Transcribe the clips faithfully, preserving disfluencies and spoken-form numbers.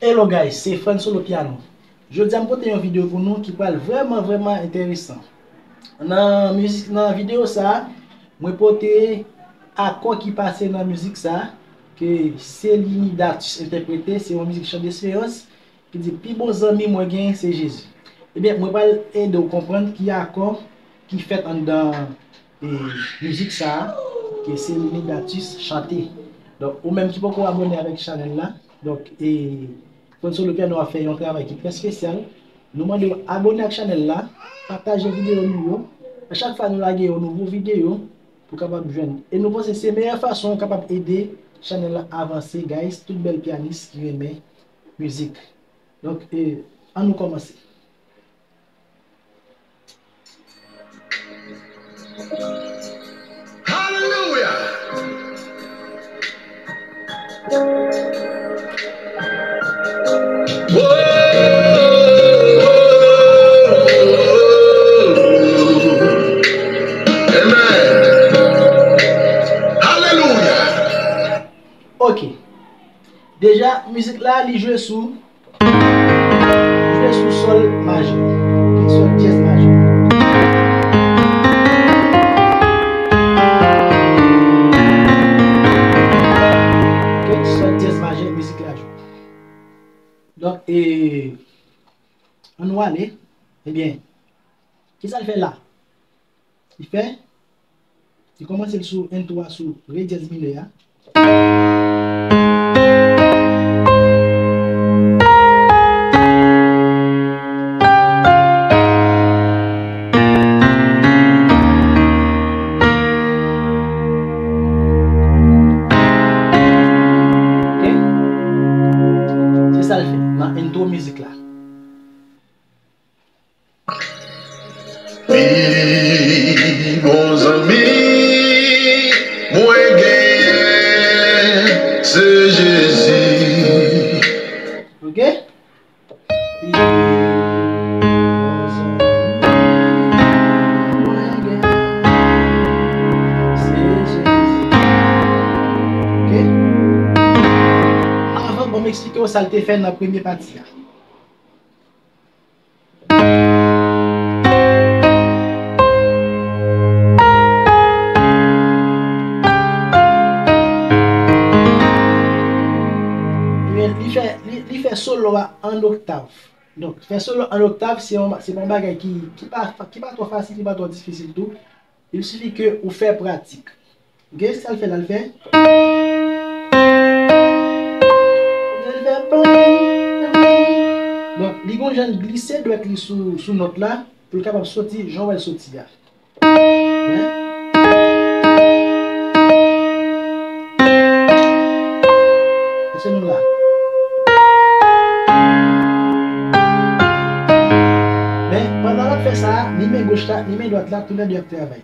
Hello guys, se Fran Solo Piano. Jodi a m pote yon videyo pou nou ki pral vrèman, vrèman enteresan. Nan mizik, nan videyo sa a, mwen pote akò ki pase nan mizik sa a, ke Celiny Datus entèprete, se yon mizik Chan Desperans, ki di, "Pi bon zanmi mwen genyen se Jezi." Ebyen, mwen pral ede w konprann ki akò ki fèt anndan, e, mizik sa a, ke Celiny Datus chante. Donk, ou menm ki poko abòne avèk chanèl la, donk, e, Fran Solo Piano ap fè yon travay ki trè espesyal. Nou mande w abòne ak chanèl la, pataje videyo nou yo. A chak fwa nou lage yon nouvo videyo, pou kapab jwenn. E nou panse se meyè fason w kapab ede chanèl la avanse, guys, tout bèl pyanis ki renmen mizik. Donk, e, ann nou kòmanse. Hallelujah! Amen. Hallelujah. Ok. Deja, mizik la, li jwe sou, li jwe sou sòl majè. Ok, sòl dyèz majè. Ok, sòl dyèz majè, mizik la jwe. Donk, e, ann nou ale. Ebyen, kisa l fè la? Li fè, li kòmanse l sou en twa sou re dyèz minè a. Ok? Se sa l fè nan entwo mizik la. Pi bon zanmi mwen genyen se Jezi. Ok? Pi bon zanmi mwen genyen se Jezi. Ok? Avan, bon, m eksplike w sa l te fè nan premye pati a. Men li fè, li, li fè solo a an oktav. Donk, fè solo an oktav, se yon, se pa yon bagay ki, ki pa, ki pa twò fasil, ki pa twò difisil tou. Il sifi ke ou fè pratik. Ok, sa l fè la, l fè. Sa l fè, bon, li gon jan l glise dwèt li sou, sou nòt la, pou l kapab soti, jan w wè l soti a. Men. Èske nou la? Men, pandan l ap fè sa, ni men goch la, ni men dwat la, toulède ap travay.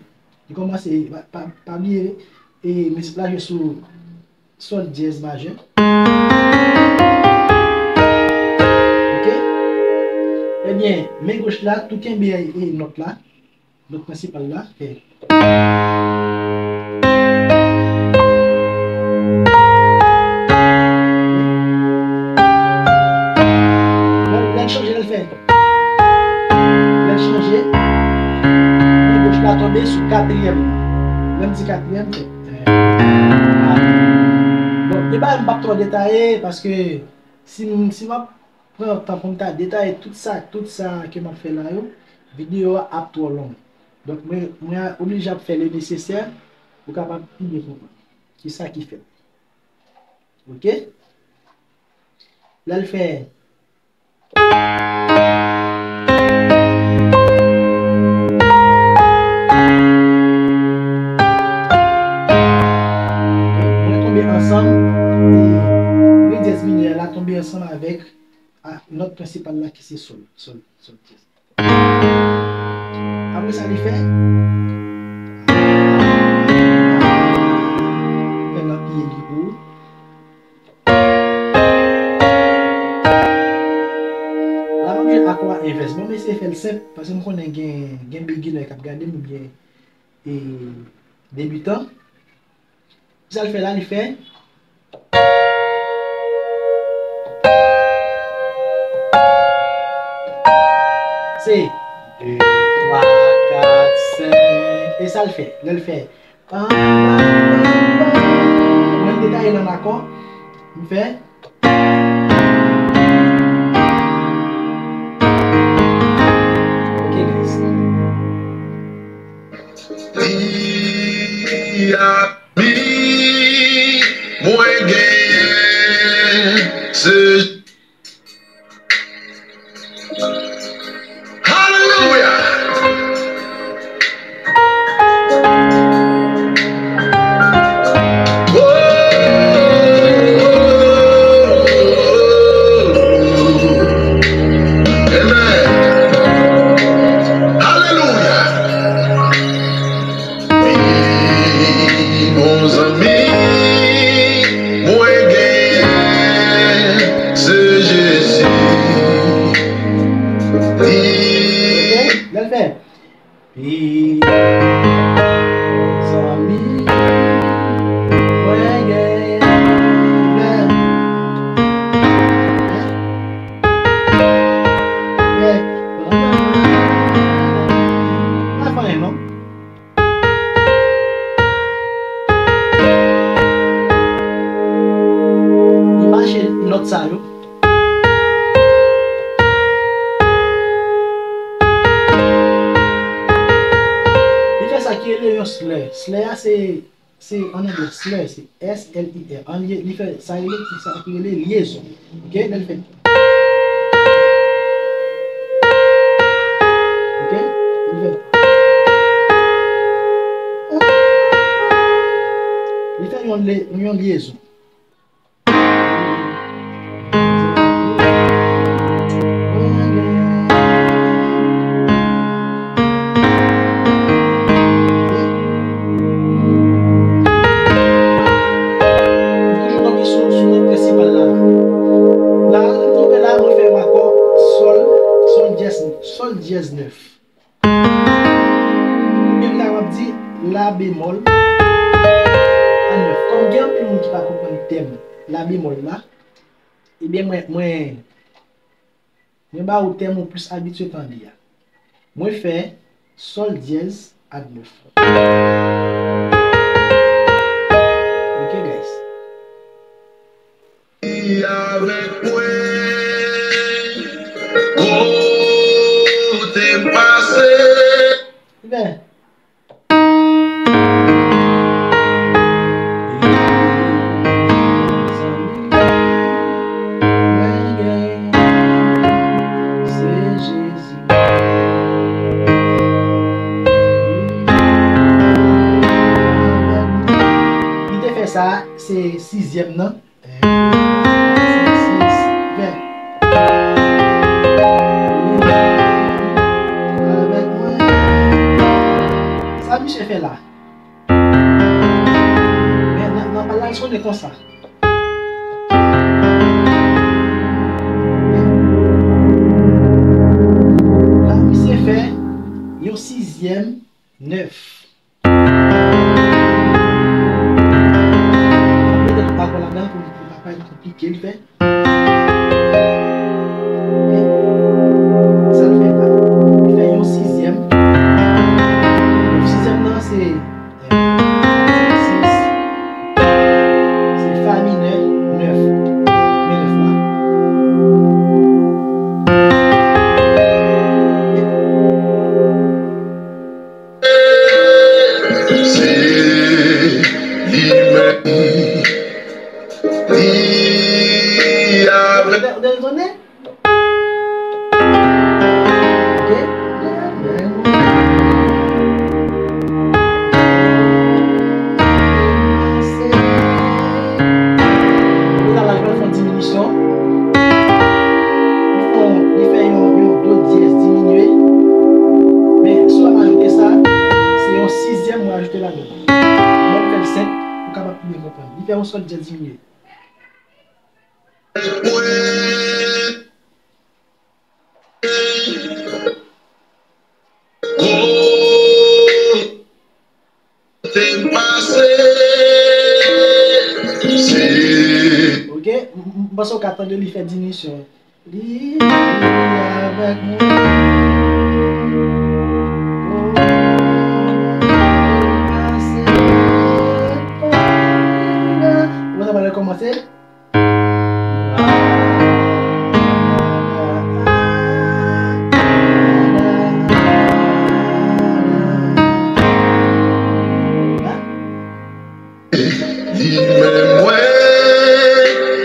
Li kòmanse, pa, pa, pa bliye, e mizik la jwe sou sòl dyèz majè. Ok? Ebyen, men goch la tou kenbe, e, nòt la, nòt prensipal la, fè. Lè, lè l chanje, lè l fè. Lè l chanje, men goch la tonbe sou katriyèm. Lè m di katriyèm, se, eh, bon, e bagay m p ap twò detaye, paske si m, si m ap pran tan pou m ta detaye tout sa, tout sa ke m ap fè la yo, videyo a ap twò long. Donk, mwen, mwen oblije ap fè le nesesè pou kapab pi byen konprann kisa ki fèt. Ok? Lè l fè. Mwen tonbe ansanm, e re dyèz minè la tonbe ansanm avèk, a, nòt prensipal la ki se sòl, sòl, sòl dyèz. Apre sa, li fè. Fè nan pye li pou ou. La, m ap jwe akò a envès. Bon, m eseye fè l senp, paske m konnen gen, gen beginner k ap gade m, oubyen, e, debitan. Sa l fè la, li fè. Se de, twa, kat, senk. E sa l fè? Lè l fè pa, pa, pa, pa. Mwen detaye nan akò. M fè. Ok, guys. Li a mi mwen genyen se Hallelujah! Oh, oh, oh, oh. Amen. Hallelujah! Pi bon zanmi mwen genyen se Jezi. Li Lè l fè. Pi bon zanmi mwen genyen. Lè. Lè. Pa fè anyen non. Li mache nòt sa yo. Li fè sa ki rele yon slur. Slur a se, se an anglè, slur, se S L U R. An li, li fè sa rele, sa ki rele lyezon. Ok, lè l fè. Ok, lè l fè. Li fè yon lye-, yon lyezon. Toujou kanpe sou, sou nòt prensipal la. La, nou fè la, mwen fè yon akò sòl, sòl dyèz, sòl dyèz nèf. Oubyen m ta kapab di la bemòl a nèf. Kòm gen anpil moun ki pa konprann tèm la bemòl la, ebyen mwen, mwen, mwen ba ou tèm ou plis abitye tande a. Mwen fè sòl dyèz ak nèf. Ok, guys. Li avèk mwen, kote m pase. Byen. Se Jezi. Li te fè sa, se sizyèm nan. Sa misye fè la? Men nan, nan pa l al sonnen konsa. La misye fè yon sizyèm nèf. Mete tout akò ladan pou, pou li pa parèt konplike, li fè. Sa l fè la? Li fè yon sizyèm. Sizyèm nan se, eh, se, se, se fa minè nèf. Men nèf la. Se li menm. Li avèk. Ou te, ou te retounen? Ok. Li ta la, li pral fè yon diminisyon. Li fè yon, li fè yon, yon do dyèz diminye. Men, si w ap ajoute sa, se yon sizyèm mwen ajoute ladan. Mwen fè l senp, ou kapab pi byen konprann. Li fè yon sòl dyèz diminye. Ok, m, m, m panse w ka tande li fè dimisyon. Li avèk mwen. Kòman sa pral kòmanse? Li menm mwen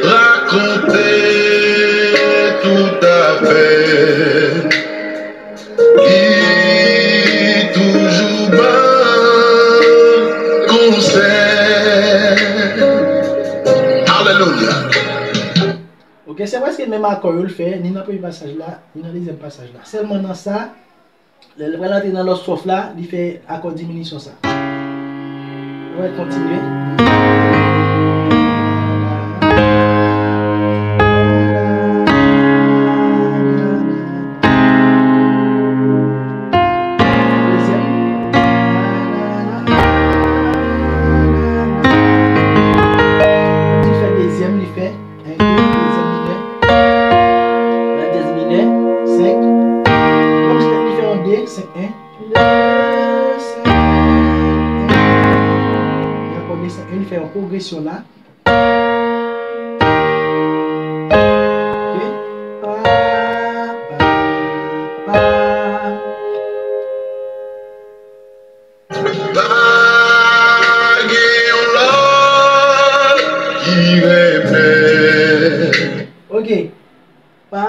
rakonte tout afè. Li toujou ban konsèy. Alelouya. Ok, se prèske menm akò yo l fè, ni nan premye pasaj la, ni nan dezyèm pasaj la. Sèlman nan sa, lè l pral antre nan lòt swòf la, li fè akò diminisyon sa. Ou wè, kontinye. Dezyèm. Li fè dezyèm, li fè. Enke, dezyèm minè. Nan dyèz minè, senk. Kòm si li fè yon de, senk, en. De, senk, en. Li ankò de, senk, en, li fè yon pwogresyon la. Ok. Pa, pa, pa. Pa gen yon lòt ki renmen. Ok. Pa.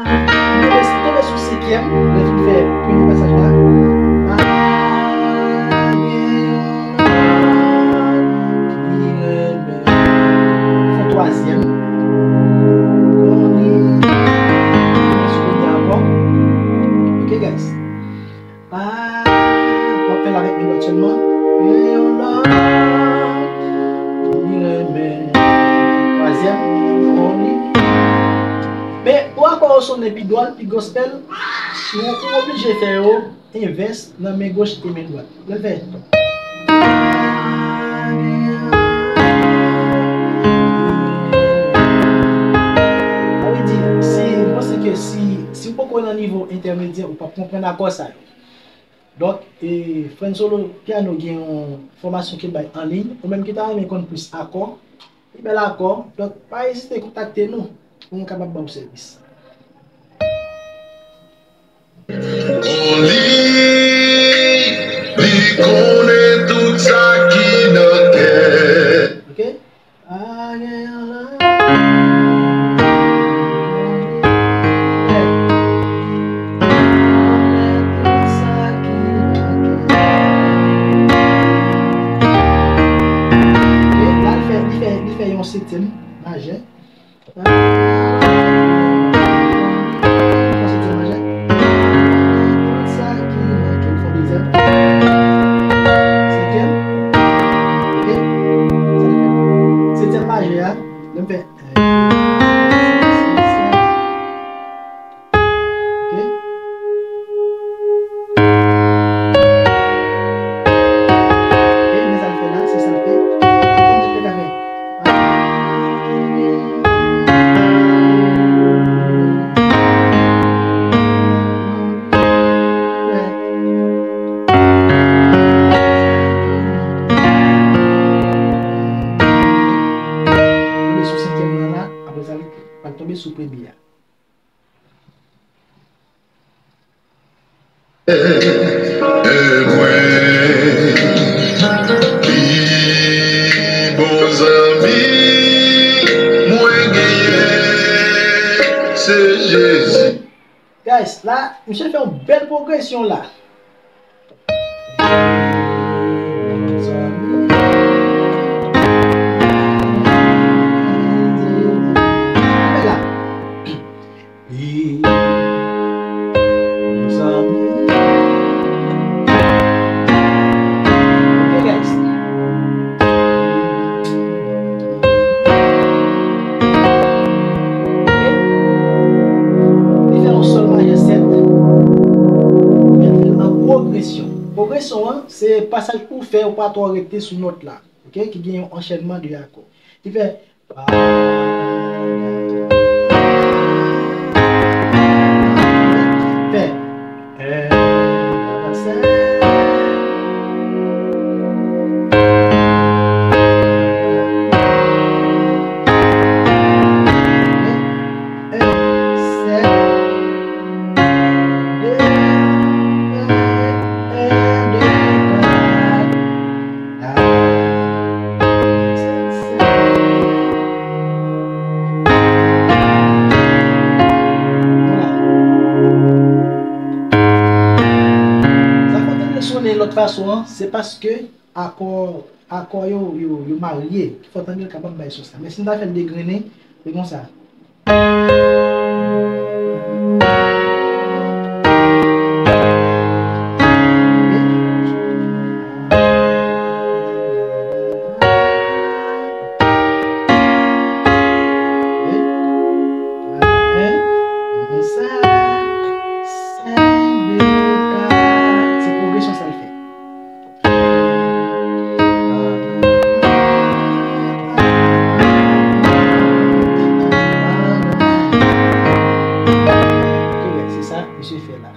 Tonbe, tonbe sou senkyèm, lè fin fè premye pasaj la. Pa gen yon lòt ki renmen. Fè twazyèm. Konnen. Sou premye akò. Ok, guys. Pa, w ap fè l avèk men dwat sèlman. Gen yon lòt ki renmen. Twazyèm, only. Men, pou akò yo sonnen pi dwòl, pi gospel, ou, ou oblije fè yo envès nan men goch e men dwat. Lè l fè. Sa vle di, si, m panse ke si, si w poko nan nivo entèmedyè, ou p ap konprann akò sa yo. Donk, e, Friend Solo Piano gen yon fòmasyon ke l bay an liy. Ou menm ki ta renmen konn plis akò, pi bèl akò, donk, pa ezite kontakte nou pou nou kapab ba w sèvis. Only, li konnen tout sa ki nan kè. Ok? Pa gen yon lòt. Konnen tout sa ki nan kè. Ok, la, li fè, li fè, li fè yon setyèm majè. Fè setyèm majè. Tout sa ki nan kè, fè dezyèm. Senkyèm. Ok. Sa li fè. Setyèm majè a, lè m fè. Ok. Ok, men sa l fè la, se sa l fè. Kòm si l te ka fè. Tonbe sou senkyèm nan la, apre sa, li pral tonbe sou premye a. E mwen, pi bon zanmi mwen genyen, se Jezi. Guys, la, misye fè yon bèl pwogresyon la. Apre la. Pi bon zanmi. Ok, guys. Ok. Li fè yon sòl majè sèt. Epi l fè l an pwogresyon. Pwogresyon an, se pasaj pou w fè, ou pa twò rete sou nòt la. Ok, ki gen yon anchènman de akò. Li fè. Fè. Fason an, se paske akò, akò yo, yo, yo marye, ki fè w tande l kapab bay son sa. Men si n ta fè l degrennen, se konsa. Se pwogresyon sa l fè. Se sa misye fè la.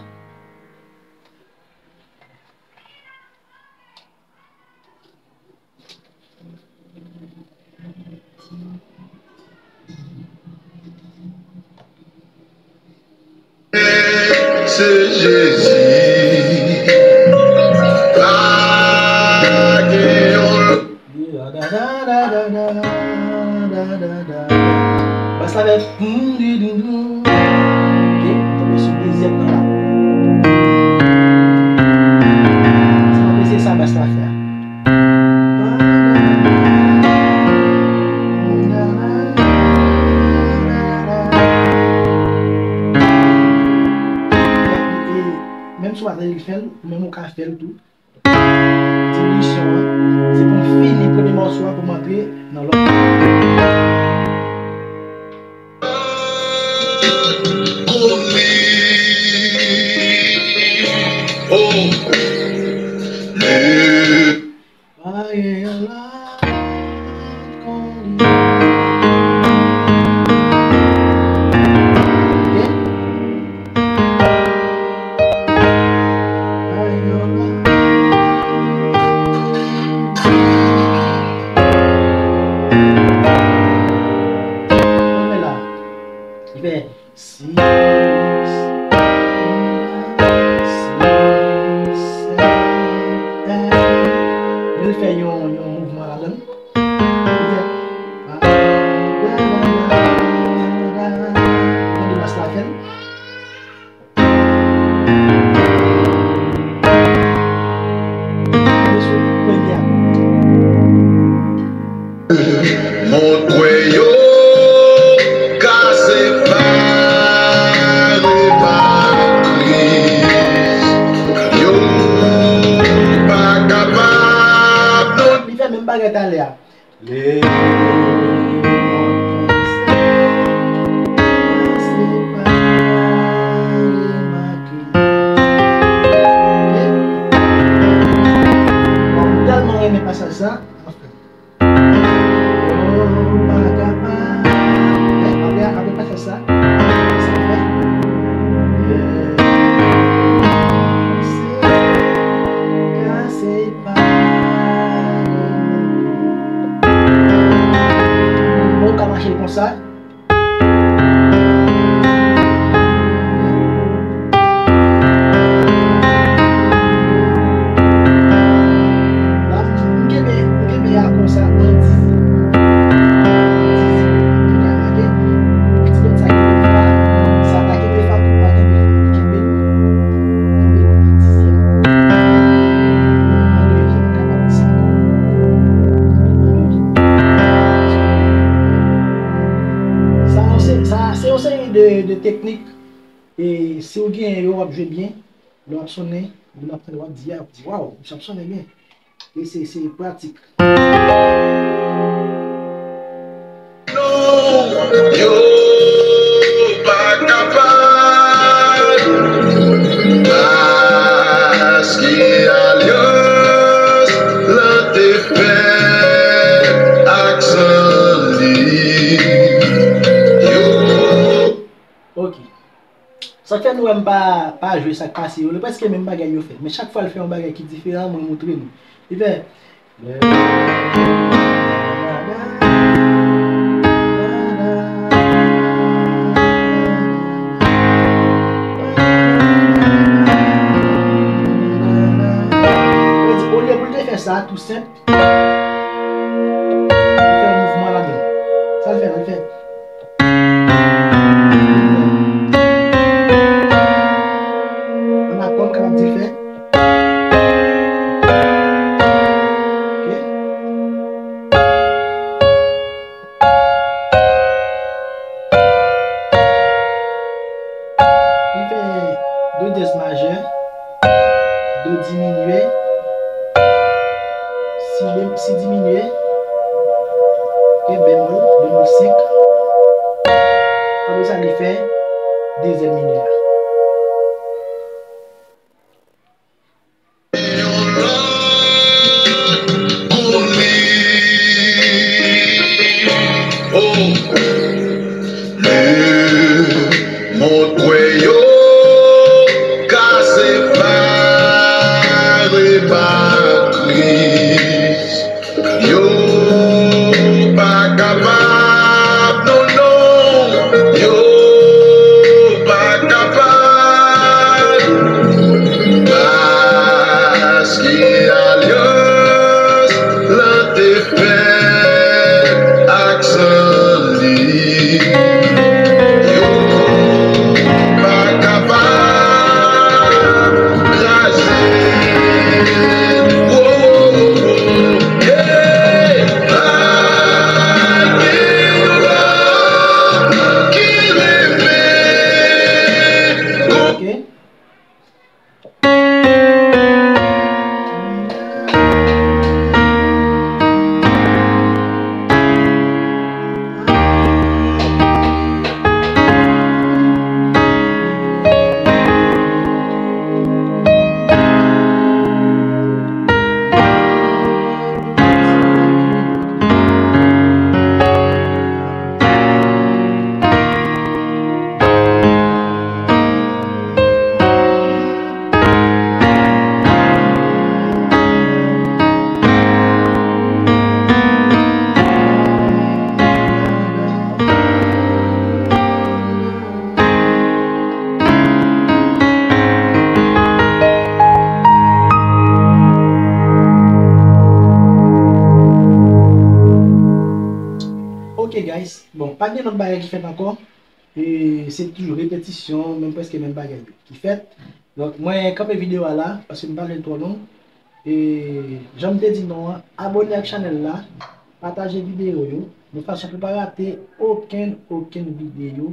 Se Jezi. Pa gen yon Bas la fè. Ok, tonbe sou dezyèm nan la. Se pa mesye sa bas la fè a. Menm si w pa tande l fè l, ou menm ou ka fè l tou. Dimisyon an, se pou m fini premye mòso a pou m antre nan lòt. Kouri, oh, le. Pa gen lòt kon li. Ok. Li fè sis, sis, sèt. Men l fè yon, yon mouvman ladan l. Li fè. Tande bas la fè l. Mwen kwè yo ka separe m ak Kris. Yo pa kapab non. Li fè menm bagay talè a. Bon, m tèlman renmen pasaj sa. Anfen. Oh, pa kapab. Apre, apre pasaj sa, sa fè. Kase pa. Ou ka mache l konsa. La, m kenbe, m kenbe a konsa, an dizi. An dizi. Ou ka make. Ti nòt sa ki defa, sa ta ki defa, tou pa gen defa, kenbe. Kenbe an dizyèm. An devyèm, kapab di sa. An devyèm. Sa, se, sa, se yon seri de, de teknik. E si w genyen yo, w ap jwe byen. Lè w ap sonnen, moun ap tande w ap di, a, w ap di, waw, misye ap sonnen byen. E se, se pratik. Yo pa kapab, paske alyans lan te fèt ak san li. Yo. Ok. Sa k fè nou wè m pa, pa jwe sa k pase yo, li prèske menm bagay yo fè. Men chak fwa l fè yon bagay ki diferan, mwen montre nou. Li fè. Olye pou l te fè sa, tou senp, li fè yon mouvman ladan l. Sa l fè la, li fè. Ann aprann kapab di l fè. Diminye. Si bem-, si diminye, ok, bemòl, bemòl senk. Apre sa, li fè dezyèm minye a. Lemond kwè yo ka separe pa Kris. Yo pa kapab, non, non, yo pa kapab, paske alyans lan te fèt ak san li. Yo pa kapab kraze. Wo, wo, wo, yeah. Pa gen yon lòt ki renmen. Ok. Ok, guys. Bon, pa gen lòt bagay ki fèt ankò. E se toujou repetisyon, menm, prèske menm bagay ki fèt. Donk, mwen kanpe videyo a la, paske m pa vle l twò long. E jan m te di nou an, abòne ak chanèl la, pataje videyo yo, de fason pou pa rate okenn, okenn videyo.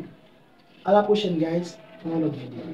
A la pwochèn, guys, pou yon lòt videyo.